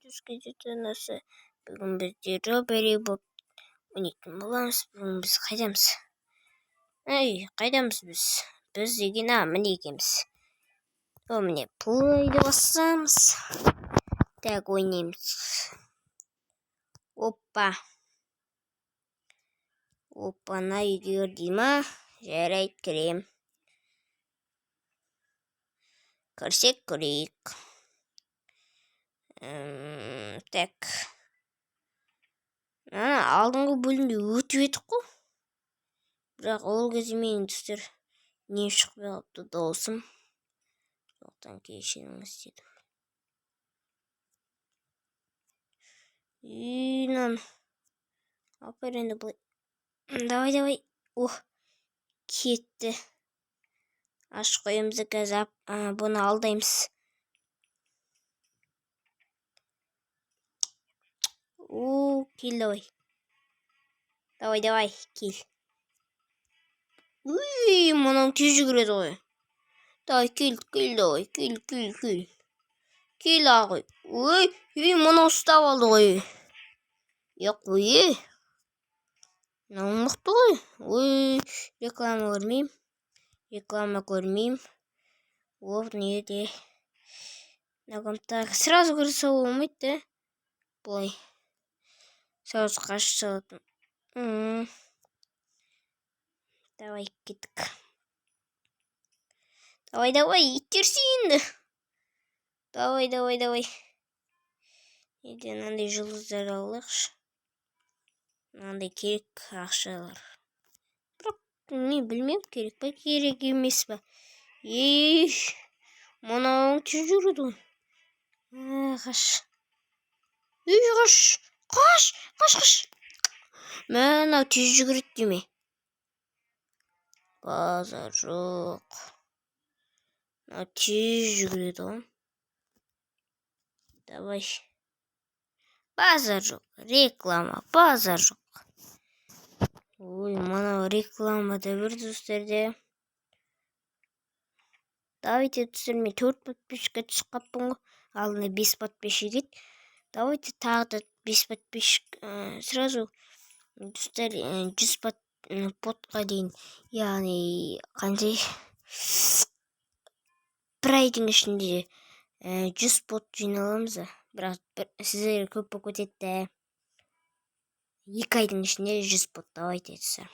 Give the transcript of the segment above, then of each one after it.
Арнасы. Бүгін бізде Роббери Боб ойнайтын боламыз. Бүгін біз қайдамыз? Ей, қайдамыз біз? Біз деген, міне екенбіз. О, міне, плейді басамыз. Так, ойнаймыз. Опа. Опа, мына үйге кір дей ма? Жарайды, кірем. Кірсек көрейік. Так. Ана алдыңғы бөлімде өтіп едік қой. Бірақ ол кезде менің, достар, не шықпай қалыпты дауысым. Сондықтан кешіріңіз дедім. И мынаны апар енді былай. Давай, давай. Ох, кетті. Ашып қоямыз да қазір бұны алдаймыз. О, кел давай. Давай, давай, кел. Уй, мынау тез жүгіреді ғой. Давай, кел, кел, давай, кел, кел, кел. Кел ағай. Ой, ей, мынау ұстап алды ғой. Е, қой, е. Мынау мықты ғой. Ой, реклама көрмеймін. Реклама көрмеймін. О, не де. Так, сразу кіре салуға болмайды да. Былай. Сразу қашып салатын. Давай, кеттік. Давай, давай, итерсей енді. Давай, давай, давай. Енді мынандай жұлдыздар алайықшы. Мынандай керек ақшалар. Бірақ мен білмеймін, керек па, керек емес па. Ей, мынау тез жүгіреді ғой. Қаш. Ей, қаш. Қаш, қаш, қаш. Мә, мынау тез жүгіреді деме. Базар жоқ. Мынау тез жүгіреді ғой. Давай. Базар жоқ. Реклама, базар жоқ. Ой, мынау реклама да бір, достар де. Давайте, достар, мен 4 подписчикке түсіп қаппын ғой. Алдында 5 подписчик еді. Давайте тағы да 5 подписчик сразу, достар, 100 подқа дейін, яғни қандай бір айдың ішінде 100 под жиналамыз. Бірақ сіздерге көп болып кетеді да. 2 айдың ішінде 100 под, давайте, достар.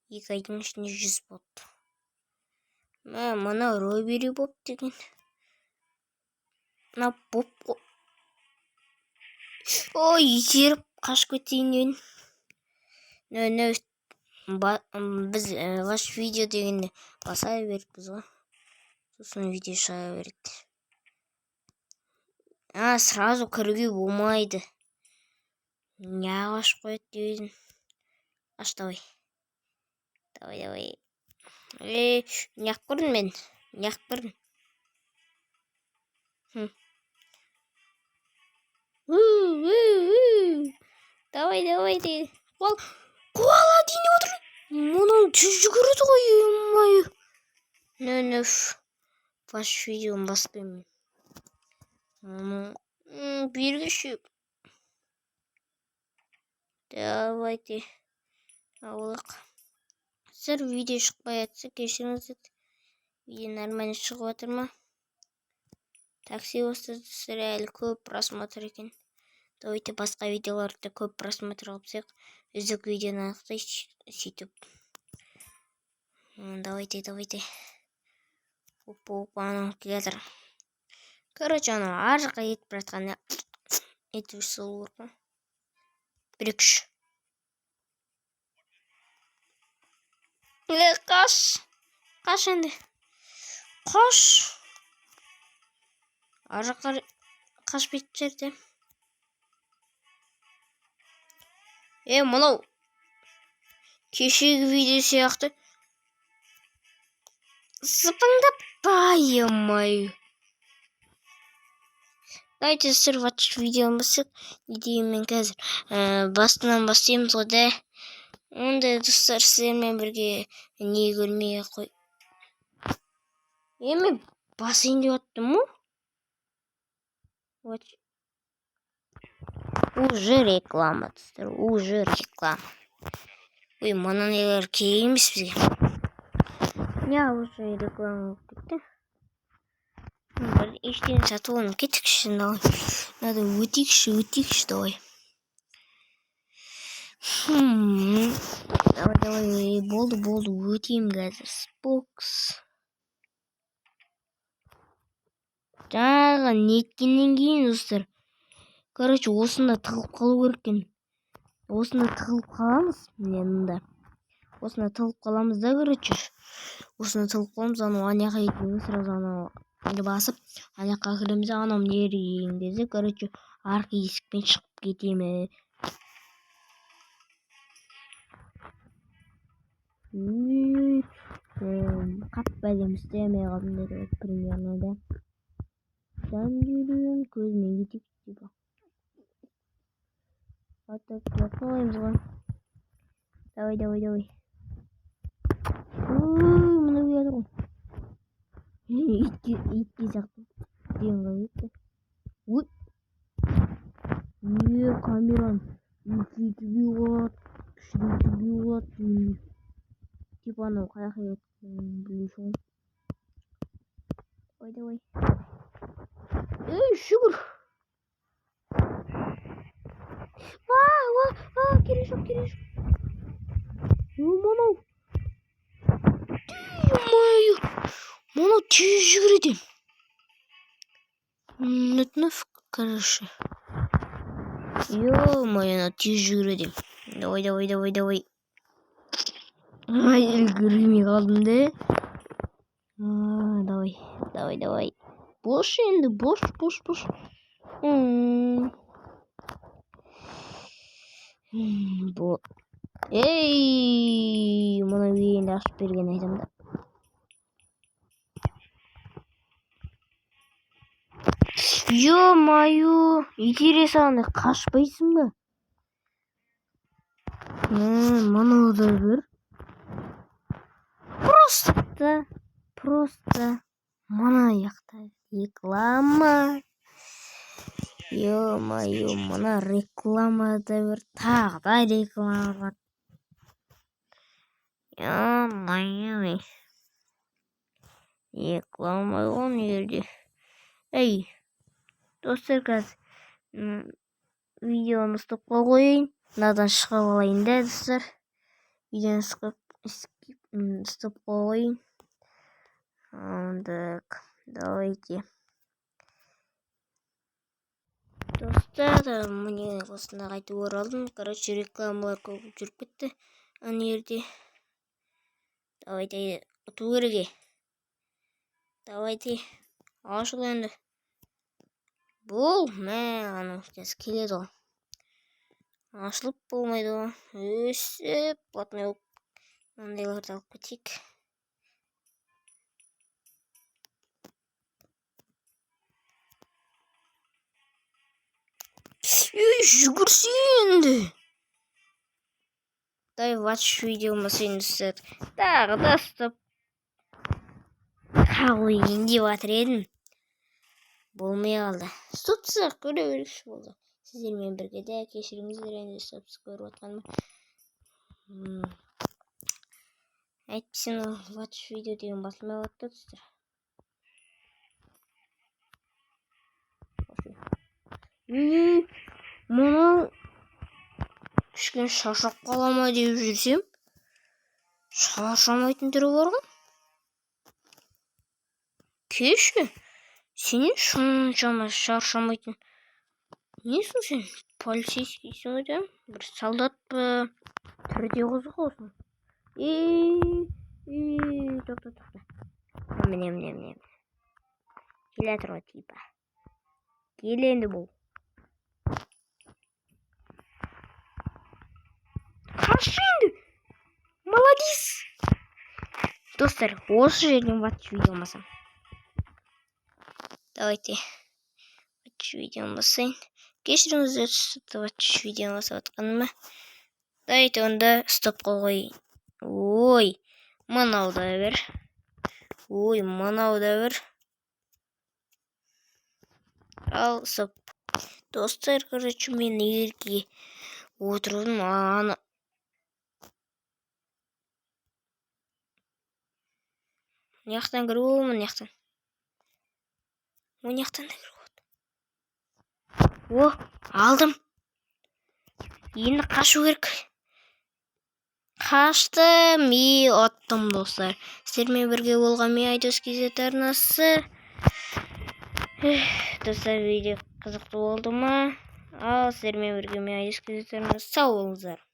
2 айдың ішінде 100 под. Мә, мынау Роббери Боб деген. Мына Боб қой. Ой, итеріп қашып кетейін мен. Нө, нө, біз ваш видео дегенде баса беріппіз ғой. Сосын видео шыға береді. А, сразу кіруге болмайды. Неғып ашып қояды деп едім. Аш, давай. Давай, давай. Е, неғып кірдім мен? Неғып кірдім? Давай, давай де. Қуал, қуала дейін отыр. Мұның тез жүгіреді ғой, ё-моё. Нө, нө. Ваш видеоны баспаймын. Бергеші. Давайте. Алайық. Сіздер видео шықпай жатса, кешіріңіздер. Видео нормально шығып жатыр ма? Такси болса, достар, әлі көп просмотр екен. Давайте басқа видеоларды көп просмотр қылып тастайық. Үздік видеоны анықтайық сөйтіп. Давайте, давайте. Опа, опа, анау келе жатыр. Короче, анау ар жаққа кетіп бара жатқанда етіп салу керек қой. Бір, екі, үш. Е, қаш. Қаш енді. Қаш. Ар жаққа қашып кетіп жерде. Е, мынау кешегі видео сияқты зыпыңдап, ё-моё. Давайте, достар, watch видеоны бассақ, не деймін мен қазір басынан бастаймыз ғой да. Онда, достар, сіздермен бірге не көрмей қой. Е, мен басайын деп аттым ғой. Watch. Уже реклама, достар, уже реклама. Ой, мынандайлар керек емес бізге. Не, уже реклама болып кетті. Бір ештеңе сатып алмай кеттікші, надо өтейікші, өтейікші, давай. Давай, давай, болды, болды, өтеймін қазір. Спокс. Жаңағы неткеннен кейін, достар. Короче, осында тығылып қалу керек екен. Осында тығылып қаламыз, міне мында. Осында тығылып қаламыз да, короче. Осында тығылып қаламыз, анау ана жаққа кеткенде сразу анау басып, ана жаққа кіреміз, анау мына жерге келген кезде, короче, арғы есікпен шығып кетеміз. Қатты бәлем істемей қалдым деді, примерно, да. Жан жүрегім көзіме кетейік, типа. Вот так қоямыз ғой. Давай, давай, давай. Ой, мына келе ғой. Итке, итке сияқты. Деген қалай кетті? Ой. Е, камераны үлкейтуге болады, кішірейтуге болады. Типа анау қай жаққа кеткенін білмейсің ғой. Давай, давай. Ей, жүгір. А, а, а, керек жоқ, керек жоқ. Ой, мынау. Ё-моё. Мынау тез жүгіреді. Это короче. Ё-моё, мынау тез жүгіреді. Давай, давай, давай, давай. Ай, үлгермей қалдым да. Давай, давай, давай. Бош енді, бош, бош, бош. Бо. Ей, мына енді ашып берген айтамын да. Ё-моё, итере салғанда қашпайсың ба? Мынау да бір. Просто, просто мына жақта реклама. Ё-моё, мына рекламада бір тағы да реклама бар. Ё-моё. Реклама ғой мына жерде. Ей, достар, қазір видеоны стопқа қояйын. Мынадан шығып алайын да, достар. Видеоны стопқа қояйын. Так, давайте. Достар, міне осында қайтып оралдым. Короче, рекламалар көп жүріп кетті. Ана жерде. Давайте, ұту керек. Давайте. Ашыл енді. Бұл, мә, анау қазір келеді ғой. Ашылып болмайды ғой. Өсіп, платный болып мынандайларды алып кетейік. Ей, жүгірсе енді. Дай watch видео басайын, достар. Тағы да стоп. Қойын деп жатыр едім. Болмай қалды. Стопсыз көре берейікші болды. Сіздермен бірге де кешіріңіздер енді стопсыз көріп жатқаныма. Әйтпесе watch видео деген басылмай қалады да, достар. Мынау кішкене шаршап қала ма деп жүрсем, шаршамайтын түрі бар ғой. Кеші, сенен шыншама шаршамайтын. Несің сен? Полицейскийсің ғой да? Бір солдат па? Түрі де қызық осының. Тоқта, тоқта. Міне, міне, міне. Келе жатыр ғой, типа. Кел енді бұл. Қаш енді. Молодец. Достар, осы жерден watch видео басам. Давайте. Watch видео басайын. Кешіріңіздер, watch видео басып жатқаныма. Давайте онда стопқа қояйын. Ой, мынау да бір. Ой, мынау да бір. Ал, стоп. Достар, короче, мен жерге отырдым. Ана мына жақтан кіруге, мына жақтан, мына жақтан да кіруге болады. О, алдым. Енді қашу керек. Қаштым и ұттым, достар. Сіздермен бірге болған мен, Айдос KZ арнасы. Достар, видео қызықты болды ма? Ал сіздермен бірге мен, Айдос KZ арнасы. Сау болыңыздар.